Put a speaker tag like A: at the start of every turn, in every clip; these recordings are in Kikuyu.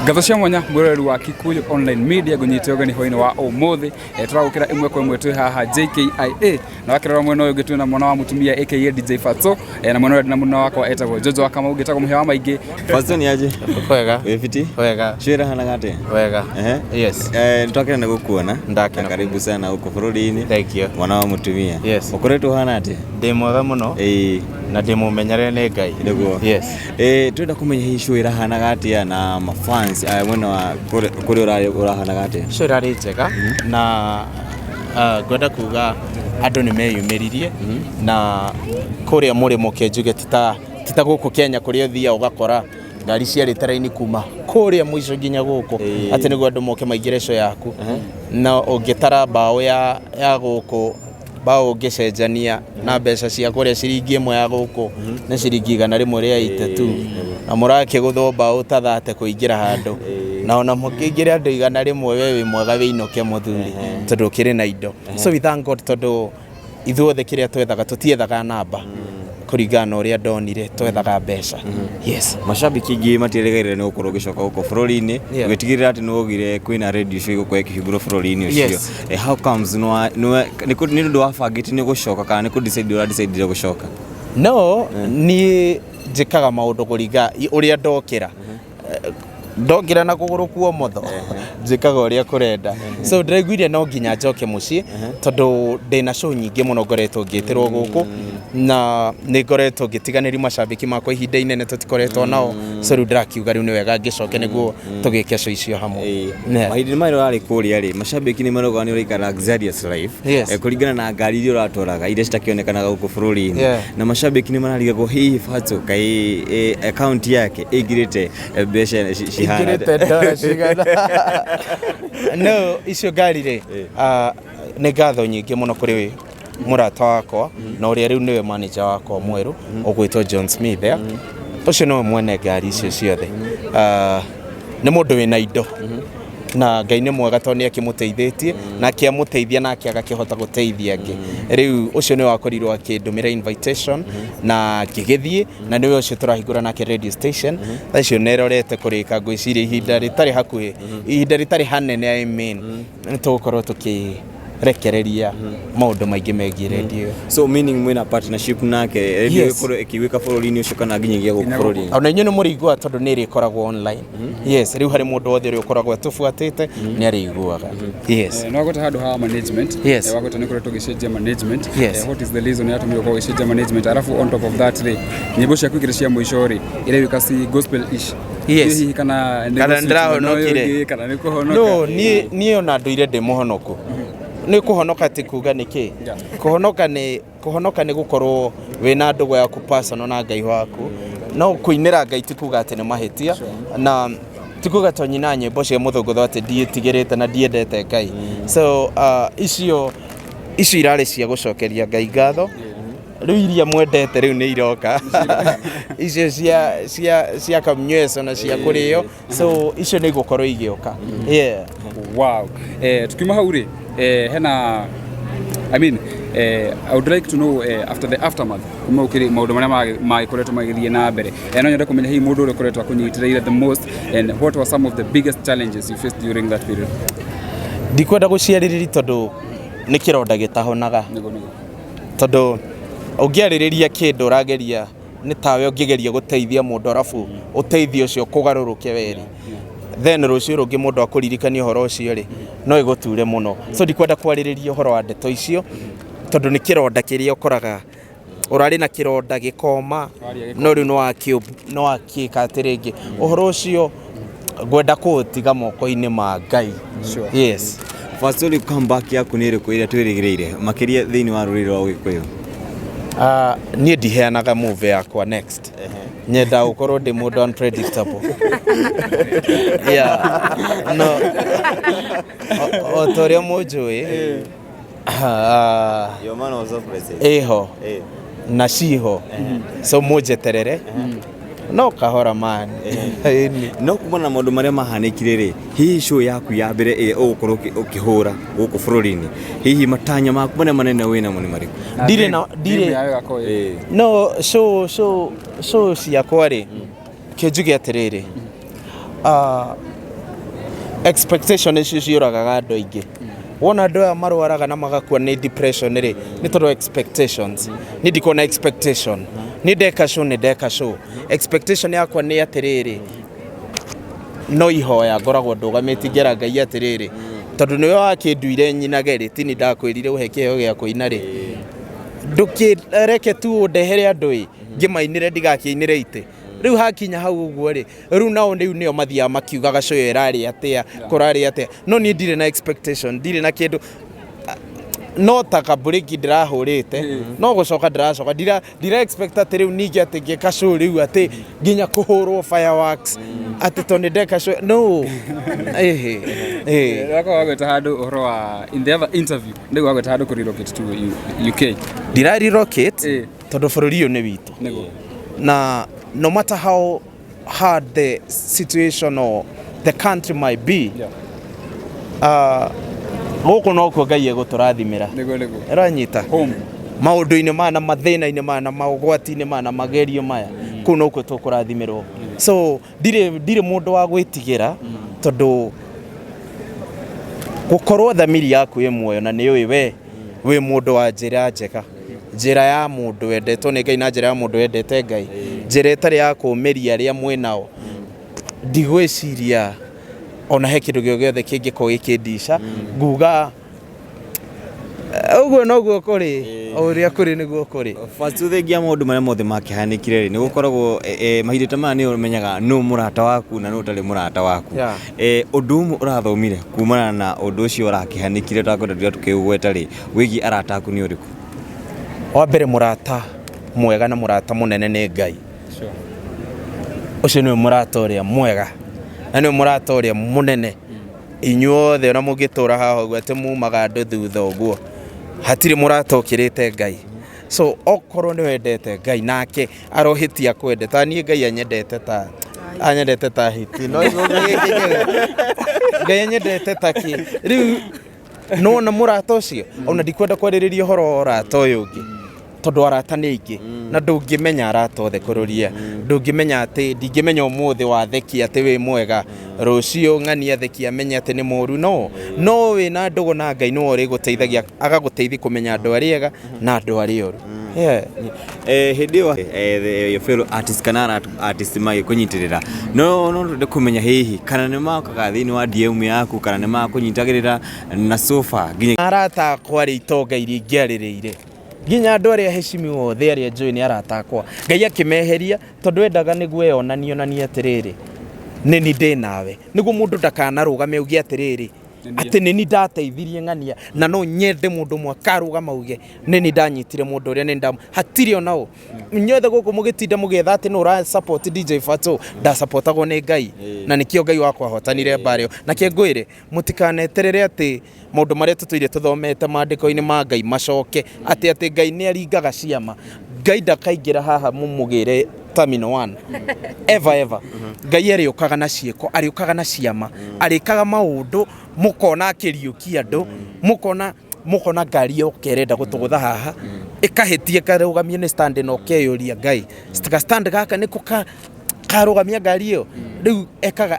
A: Ngatho cia mwanya mwĩroreri wa Kikuyu Online Media, ngũnyite ũgeni hwainĩ wa ũmũthĩ. Tũragũkĩra ĩmwe kwa ĩmwe twĩ haha JKIA, na wakĩrora mwena ũyũ ũngĩ twĩna mwana wa mũtumia aka DJ Fatso, na mwena ũrĩa ndĩna mũnene wakwa etagwo Jojo wa Kamau, ngĩtagwo mũhĩa wa maingĩ.
B: Fatso, ni aje?
C: Wega.
B: Wĩ fiti?
C: Wega.
B: Show ĩrahanaga atĩa?
C: Wega.
B: Ehe.
C: Yes.
B: Nĩtwakena nĩ gũkuona.
C: Ndakena.
B: Na karibu sana huko bũrũri-inĩ.
C: Thank you.
B: Mwana wa mũtumia.
C: Yes.
B: Ũkoretwo ũhana atĩa?
C: Ndĩ mwega mũno. Na ndĩ mũmenyerere nĩ Ngai.
B: Nĩguo.
C: Yes.
B: Twenda kũmenya hihi show ĩrahanaga atĩa na mafans aya mwena wa kũrĩa ũrahanaga atĩa?
C: Show ĩrarĩ njega na ngwenda kuga andũ nĩ meyumĩririe na kũrĩa mũrĩmo kĩnjuge tita gũkũ Kenya kũrĩa ũthiaga ũgakora ngari ciarĩte raini kuma kũrĩa mũico nginya gũkũ atĩ nĩguo andũ moke maingĩre show yaku, na ũngĩtara mbaũ ya gũkũ, mbaũ ũngĩcenjania na mbeca cia kũrĩa, ciringi 1 ya gũkũ nĩ ciringi 183, na mũrakĩgũthwo mbaũ ta 30 kũingĩra handũ, na ona mũkĩingĩre andũ 100, we wĩ mwega wĩinũke mũthuri tondũ ũkĩrĩ na indo. So we thank God, tondũ ithuothe kĩrĩa twethaga, tũtiethaga namba, kũringana na ũrĩa ndonire twethaga mbeca. Yes.
B: Macambĩki aingĩ matierĩgĩrĩire nĩ gũkorwo ũgĩcoka gũkũ bũrũri-inĩ, ũgĩtigĩrĩra atĩ nĩ waugire kwĩna radio show ĩgũkorwo ĩkĩhingũrwo bũrũri-inĩ ũcio. How comes nĩ ũndũ wabangĩte nĩ gũcoka kana nĩ kũ decide ũra decide gũcoka?
C: No niĩ njĩkaga maũndũ kũringa ũrĩa ndokĩra. Ndokĩra na kũgũrũ kwa ũmotho, njĩkaga ũrĩa kũrenda. So ndĩraiguire no nginya njoke mũciĩ tondũ ndĩna show nyingĩ mũno ngoretwo ngĩtĩrwo gũkũ, na nĩ ngoretwo ngĩtiganĩria macambĩki makwa ihinda inene tũtikoretwo nao. So rĩu ndĩrakiuga rĩu nĩ wega ngĩcoke nĩguo tũgĩke show icio hamwe.
B: Mahinda marĩa ũrarĩ kũrĩa rĩ, macambĩki nĩ marauga nĩ ũraikara luxurious life, kũringana na ngari iria ũratwaraga iria citakĩonekanaga gũkũ bũrũri-inĩ, na macambĩki nĩ mararigagwo hihi Fatso kaĩ account yake ĩingĩrĩte mbeca cihana
C: Ingĩrĩte ndora cigana? No icio ngari rĩ, nĩ ngatho nyingĩ mũno kũrĩ mũrata wakwa na ũrĩa rĩu nĩwe manager wakwa mwerũ ũgwĩtwo John Smith, eh? Ũcio nĩwe mwene ngari icio ciothe. Nĩ mũndũ wĩna indo na Ngai nĩ mwega tondũ nĩ akĩmũteithĩtie na akĩamũteithia nake agakĩhota gũteithia angĩ. Rĩu ũcio nĩwe wakorirwo akĩndũmĩra invitation na ngĩgĩthiĩ, na nĩwe ũcio tũrahingũra nake radio station. Thaa icio nĩrorete kũrĩka, ngwĩciria ihinda rĩtarĩ hakuhĩ, ihinda rĩtarĩ hanene, I mean, nĩ tũgũkorwo tũkĩrekereria maũndũ maingĩ megiĩ radio.
B: So meaning mwĩna partnership nake, radio
C: Yes.
B: ĩkorwo ĩkĩiguĩka bũrũri-inĩ ũcio kana nginyagia gũkũ bũrũri-inĩ?
C: Ona inyuĩ nĩ mũrĩiguaga tondũ nĩ ĩrĩkoragwo online. Yes, rĩu harĩ mũndũ wothe ũrĩa ũkoragwo atũbuatĩte nĩ arĩiguaga. Yes.
A: No wagweta handũ ha management. Wagweta nĩ ũkoretwo ũgĩcenjia management. What is the reason yatũmire ũkorwo ũgĩcenjia management? Arabu on top of that rĩ, nyĩmbo ciaku igĩrĩ cia mũico rĩ, iraiguĩka ci gospel ish. Hihi kana nĩ
C: Kana
A: gũswitch mwena ũyũ
C: ndĩrahonokire.
A: ũngĩ, kana nĩ kũhonoka?
C: No niĩ ona ndũire ndĩ mũhonoku. Nĩ kũhonoka ti kuga nĩ kĩ? Kũhonoka nĩ gũkorwo wĩna ndũgũ yaku personal na Ngai waku. No kũinĩra Ngai ti kuga atĩ nĩ mahĩtia, na ti kuga to nyina nyĩmbo cia mũthũngũtho atĩ ndiĩtigĩrĩte na ndiendete Ngai. So icio irarĩ cia gũcokeria Ngai ngatho. Rĩu iria mwendete rĩu nĩ iroka, icio cia kamnyweco na cia kũrĩo. So icio nĩ igũkorwo igĩũka, yeah.
A: Wow. Tukiuma hau rĩ, hena, I mean, I would like to know, after the aftermath kuma ũkĩrĩ maũndũ marĩa magĩkoretwo magĩthiĩ na mbere, no nyende kũmenya hihi mũndũ ũrĩa ũkoretwo akũnyitĩrĩire the most and what were some of the biggest challenges you faced during that period?
C: Ndikwenda gũciarĩrĩria tondũ nĩ kĩronda gĩtahonaga.
A: Nĩguo.
C: Tondũ ũngĩarĩrĩria kĩndũ ũrageria nĩ tawe ũngĩgeria gũteithia mũndũ, arabu ũteithio ũcio kũgarũrũke weri, then rũciũ rũngĩ mũndũ akũririkania ũhoro ũcio rĩ, no ĩgũture mũno. So ndikwenda kwarĩrĩria ũhoro wa ndeto icio tondũ nĩ kĩronda kĩrĩa ũkoraga ũrarĩ na kĩronda gĩkoma, no rĩu nĩ wakĩka atĩ rĩngĩ ũhoro ũcio ngwenda kũũtiga moko-inĩ ma Ngai. Yes.
B: First, comeback yaku nĩ ĩrĩkũ ĩrĩa twĩrĩgĩrĩire makĩria thĩinĩ wa rũrĩrĩ rwa Ũgĩkũyũ?
C: Niĩ ndiheanaga move yakwa next. Nyenda gũkorwo ndĩ mũndũ unpredictable, yeah. No o ta ũrĩa mũnjũĩ,
B: Your man was surprised.
C: Ĩho na ciho, so mũnjeterere no kahora man. Ĩni.
B: No kumana na maũndũ marĩa mahanĩkire rĩ, hihi show yaku ya mbere ĩrĩa ũgũkorwo ũkĩhũra gũkũ bũrũri-inĩ, hihi matanya maku marĩa manene wĩnamo nĩ marĩkũ?
C: Ndirĩ na
A: Dream
C: ndirĩ
A: yayo ĩgakorwo
C: No show ciakwa rĩ, kĩnjuge atĩrĩrĩ, Expectation icio ciũragaga andũ aingĩ. Wona andũ aya marwaraga na magakua nĩ depression rĩ, nĩ tondũ expectations. Niĩ ndikoragwo na expectation. Niĩ ndeka show nĩ ndeka show. Expectation yakwa nĩ atĩrĩrĩ, no ihoya ngoragwo ndũgamĩtie ngera Ngai atĩrĩrĩ, tondũ nĩwe wakĩnduire nyinage rĩ, tini ndakwĩrire ũhe kĩheo gĩa kũina rĩ, ndũkĩreke tu ũndehere andũ ĩ, ngĩmainĩre ndigakĩinĩre itĩ. Rĩu hakinya hau ũguo rĩ, rĩu nao rĩu nĩo mathiaga makiugaga show ĩyo ĩrarĩ atĩa, kũrarĩ atĩa. No niĩ ndirĩ na expectation, ndirĩ na kĩndũ. No ta kabũrĩki ndĩrahũrĩte, no gũcoka ndĩracoka, ndira ndira expect atĩ rĩu ningĩ atĩ ngĩka show rĩu atĩ nginya kũhũrwo fireworks, atĩ tondũ nĩ ndeka show, no. Ĩhĩ, ĩhĩ.
A: Wako wagweta handũ ũhoro wa in the other interview ndĩguo wagweta handũ kũ relocate to UK.
C: Ndira relocate tondũ bũrũri ũyũ nĩ witũ.
A: Nĩguo.
C: Na no matter how hard the situation or the country might be, gũkũ nokuo Ngai egũtũrathimĩra.
A: Nĩguo nĩguo.
C: Ĩranyita
A: Home.
C: Maũndũ-inĩ maya na mathĩna-inĩ maya na maũgwati-inĩ maya na magerio maya, kũu nokuo tũkũrathimĩrwo. So ndirĩ mũndũ wa gwĩtigĩra, tondũ gũkorwo thamiri yaku ĩ muoyo na nĩ ũĩ we wĩ mũndũ wa njĩra njega, njĩra ya mũndũ wendetwo nĩ Ngai na njĩra ya mũndũ wendete Ngai, njĩra ĩtarĩ ya kũũmĩria arĩa mwĩ nao, ndigwĩciria ona he kĩndũ gĩothe kĩngĩkorwo gĩkĩndica. Nguga ũguo noguo kũrĩ, o ũrĩa kũrĩ nĩguo kũrĩ.
B: Fatxo, thengia maũndũ marĩa mothe makĩhanĩkire rĩ, nĩ gũkoragwo mahinda ta maya nĩ ũmenyaga nũ mũrata waku na nũ ũtarĩ mũrata waku. Ũndũ ũmwe ũrathomire kumana na ũndũ ũcio ũrakĩhanĩkire ũtakwenda tũrĩa tũkĩũgweta rĩ, wĩgiĩ arata aku nĩ ũrĩkũ?
C: Wa mbere, mũrata mwega na mũrata mũnene nĩ Ngai. Ũcio nĩwe mũrata ũrĩa mwega na nĩwe mũrata ũrĩa mũnene. Inyuothe ona mũngĩtũra haha ũguo atĩ mumaga andũ thutha ũguo, hatirĩ mũrata ũkĩrĩte Ngai. So okorwo nĩ wendete Ngai nake arohĩtia kwende, ta niĩ Ngai anyendete ta hiti no Ngai anyendete ta kĩ rĩu nona mũrata ũcio. Ona ndikwenda kwarĩrĩria ũhoro wa ũrata ũyũ ũngĩ, tondũ arata nĩ aingĩ na ndũngĩmenya arata othe kũrũria. Ndũngĩmenya atĩ ndingĩmenya ũmũthĩ watheki atĩ wĩ mwega, rũciũ ng'ania theki amenye atĩ nĩ mũru. No wĩna ndũgũ na Ngai nĩwe ũrĩgũteithagia, agagũteithia kũmenya andũ arĩa ega na andũ arĩa oru. Yeah.
B: Hĩndĩ ĩyo your fellow artist kana artist magĩkũnyitĩrĩra, no twende kũmenya hihi kana nĩ mokaga thĩinĩ wa DM yaku kana nĩ makũnyitagĩrĩra na sofa nginya
C: Arata akwa rĩ, itonga iria ingĩarĩrĩire, nginya andũ arĩa heshimiwa othe arĩa njũĩ nĩ arata akwa, Ngai akĩmeheria tondũ endaga nĩguo eyonanie onanie atĩrĩrĩ, nĩ ni ndĩ nawe, nĩguo mũndũ ndakanarũgame auge atĩrĩrĩ atĩ nĩ ni ndateithirie ng'ania. Na no nyende mũndũ ũmwe akarũgama auge nĩ ni ndanyitire mũndũ ũrĩa nĩ nda hatirĩ ona ũ. Inyuothe gũkũ mũgĩtinda mũgĩetha atĩ nũ ũra support DJ Fatxo, ndasupportagwo nĩ Ngai, na nĩkĩo Ngai wakwa ahotanire mbara ĩyo. Na kĩ ngwĩre, mũtikaneterere atĩ maũndũ marĩa tũtũire tũthomete maandĩko-inĩ ma Ngai macoke atĩ Ngai nĩ aringaga ciama. Ngai ndakaingĩra haha mũmũgĩre terminal 1 ever ever. Ngai arĩũkaga na ciĩko, arĩũkaga na ciama, arĩkaga maũndũ mũkona akĩriũkia andũ, mũkona ngari yoka ĩrenda gũtũgũtha haha ĩkahĩtia ĩkarũgamio nĩ stand, na ũkeyũria, Ngai, ga stand gaka nĩko karũgamia ngari ĩyo? Rĩu ekaga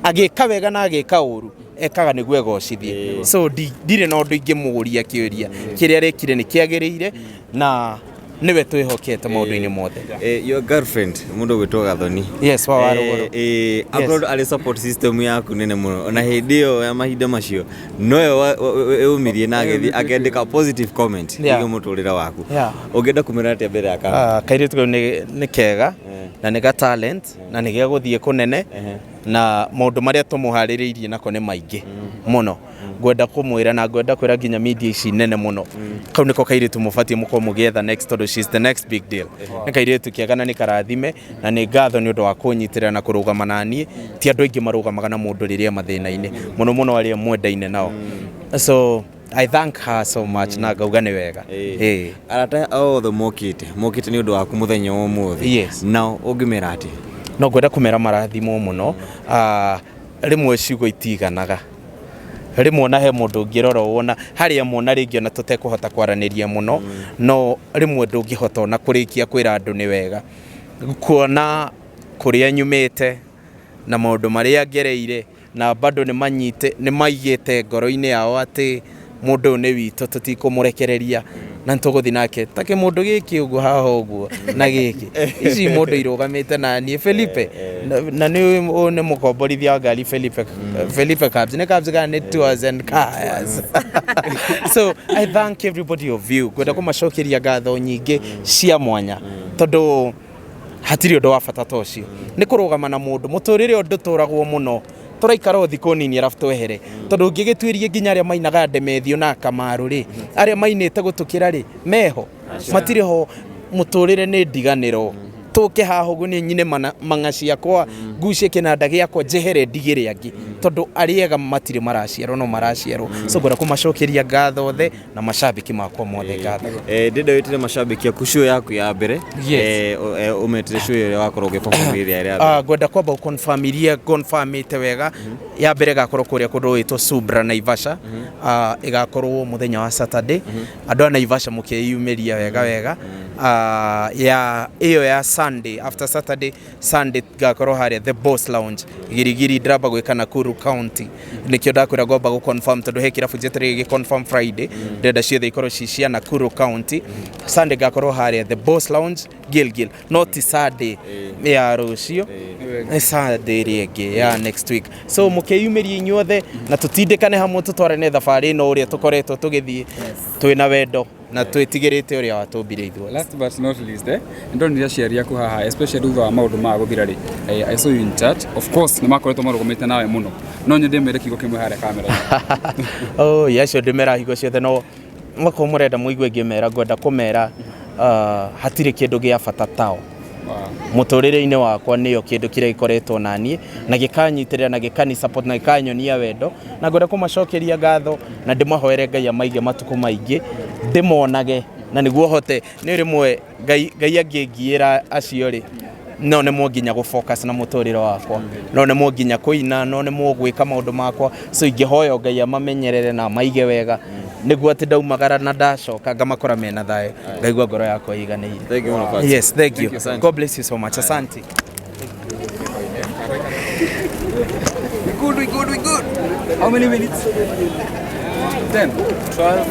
C: agĩka wega na agĩka ũru, ekaga nĩguo egocithie. So ndirĩ na ũndũ ingĩmũria kĩũria. Kĩrĩa arekire nĩ kĩagĩrĩire na nĩwe twĩhokete maũndũ-inĩ mothe.
B: Your girlfriend, mũndũ ũgwĩtwo Gathoni.
C: Yes, wa Warũgũrũ.
B: Akorwo arĩ support system yaku nene mũno, ona hĩndĩ ĩyo ya mahinda macio noyo ũmirie na agĩthiĩ akĩandĩka positive comment ĩgiĩ mũtũrĩre waku. Ũngĩenda kũmĩra atĩa mbere ya kamera?
C: Ah, kairĩtu kau nĩ kega na nĩ ga talent na nĩ gegũthiĩ kũnene, na maũndũ marĩa tũmũharĩrĩirie nako nĩ maingĩ mũno. Ngwenda kũmwĩra na ngwenda kwĩra nginya media ici nene mũno, kau nĩko kairĩtu mũbatiĩ mũkorwo mũgĩetha next, tondũ she's the next big deal. Nĩ kairĩtu kega na nĩ karathime, na nĩ ngatho nĩ ũndũ wa kũnyitĩrĩra na kũrũgama na niĩ. Ti andũ aingĩ marũgamaga na mũndũ rĩrĩa mathĩna-inĩ mũno mũno, arĩa mwendaine nao. So I thank her so much na ngauga nĩ wega. Ĩĩ.
B: Arata othe mokĩte nĩ ũndũ waku mũthenya wa ũmũthĩ, nao ũngĩmera atĩa?
C: No ngwenda kũmera marathimwo mũno. Ah, rĩmwe ciugo itiganaga, rĩmwe ona he mũndũ ũngĩrora wona harĩa mona rĩngĩ ona tũtekũhota kwaranĩria mũno, no rĩmwe ndũngĩhota ona kũrĩkia kwĩra andũ nĩ wega kuona kũrĩa nyumĩte. Na maũndũ marĩa ngereire na bado nĩ manyite nĩ maigĩte ngoro-inĩ yao atĩ mũndũ ũyũ nĩ witũ, tũtikũmũrekereria na nĩtũgũthiĩ nake ta kĩmũndũ gĩkĩ ũguo haha ũguo na gĩkĩ ici mũndũ irũgamĩte na niĩ Felipe na nĩ ũyũ nĩ mũkomborithia wa ngari Felipe. Felipe Cabs nĩ Cabs kana nĩ Tours and Cars. So I thank everybody of you. Ngwenda kũmacokeria ngatho nyingĩ cia mwanya tondũ hatirĩ ũndũ wa bata ta ũcio nĩ kũrũgama na mũndũ mũtũrĩre ũndũ tũragwo mũno tũraikara o thikũ nini arabu twehere tondũ ũngĩgĩtuĩrie nginya arĩa mainaga Ndemethio na Kamaru rĩ, arĩa mainĩte gũtũkĩra rĩ, meho matirĩ ho. Mũtũrĩre nĩ ndiganĩro tũke haha ũguo niĩ nyine mang'a ciakwa, ngucie kĩnanda gĩakwa, njehere ndigĩre angĩ tondũ arĩa ega matirĩ maraciarwo no maraciarwo. So ngwenda kũmacokeria ngatho othe na macambĩki makwa mothe ngatho.
B: Ndĩrenda wĩtĩre macambĩki aku show yaku ya mbere. Ũmetĩre show ĩrĩa wakorwo ũgĩperform ĩrĩa ya mbere.
C: Ngwenda kwamba gũconfirm iria confirmĩte wega. Ya mbere ĩgakorwo kũrĩa kũndũ gwĩtwo Subra Naivasha. Ĩgakorwo mũthenya wa Saturday. Andũ a Naivasha mũkĩyumĩria wega wega. Ya ĩyo ya Sunday, after Saturday, Sunday ngakorwo harĩa The Boss Lounge Girigiri. Ndĩramba gwĩka Nakuru County, nĩkĩo ndakwĩra ngwamba gũ confirm tondũ he kĩrabu njetereire gĩ confirm Friday. Ndĩrenda ciothe ikorwo ci cia Nakuru County. Sunday ngakorwo harĩa The Boss Lounge Gilgil, no ti Sunday ya rũciũ, nĩ Sunday ĩrĩa ĩngĩ ya next week. So mũkĩyumĩrie inyuothe na tũtindĩkane hamwe tũtwarane thabarĩ ĩno ũrĩa tũkoretwo tũgĩthiĩ twĩna wendo na twĩtigĩrĩte ũrĩa watũmbire ithuothe.
A: Last but not least, ndonire aciari aku haha, especially thutha wa maũndũ maya gũthira rĩ. I saw you in church. Of course nĩ makoretwo marũgamĩte nawe mũno, no nyende mere kiugo kĩmwe harĩa kamera.
C: Oh, acio ndĩmera hingo ciothe, no mwakorwo mũrenda mũigue ngĩmera, ngwenda kũmera hatirĩ kĩndũ gĩa bata tao mũtũrĩre-inĩ wakwa. Nĩyo kĩndũ kĩrĩa gĩkoretwo naniĩ na gĩkanyitĩrĩra na gĩkani support na gĩkanyonia wendo, na ngwenda kũmacokeria ngatho na ndĩmahoere Ngai amaige matukũ maingĩ ndĩmonage na nĩguo hote nĩ rĩmwe Ngai angĩngiĩra acio rĩ, no nemwo nginya gũ focus na mũtũrĩre wakwa, no nemwo nginya kũina, no nemwo gwĩka maũndũ makwa. So ingĩhoya Ngai amamenyerere na amaige wega nĩguo atĩ ndaumagara na ndacoka ngamakora mena thayũ, ngaigua ngoro yakwa ĩiganĩire.
B: Thank you mũno, Pastor.
C: Yes, thank you.
B: Asante.
C: God bless you so much. Asante.
A: We good, we good, we good. How many minutes? 10. 12.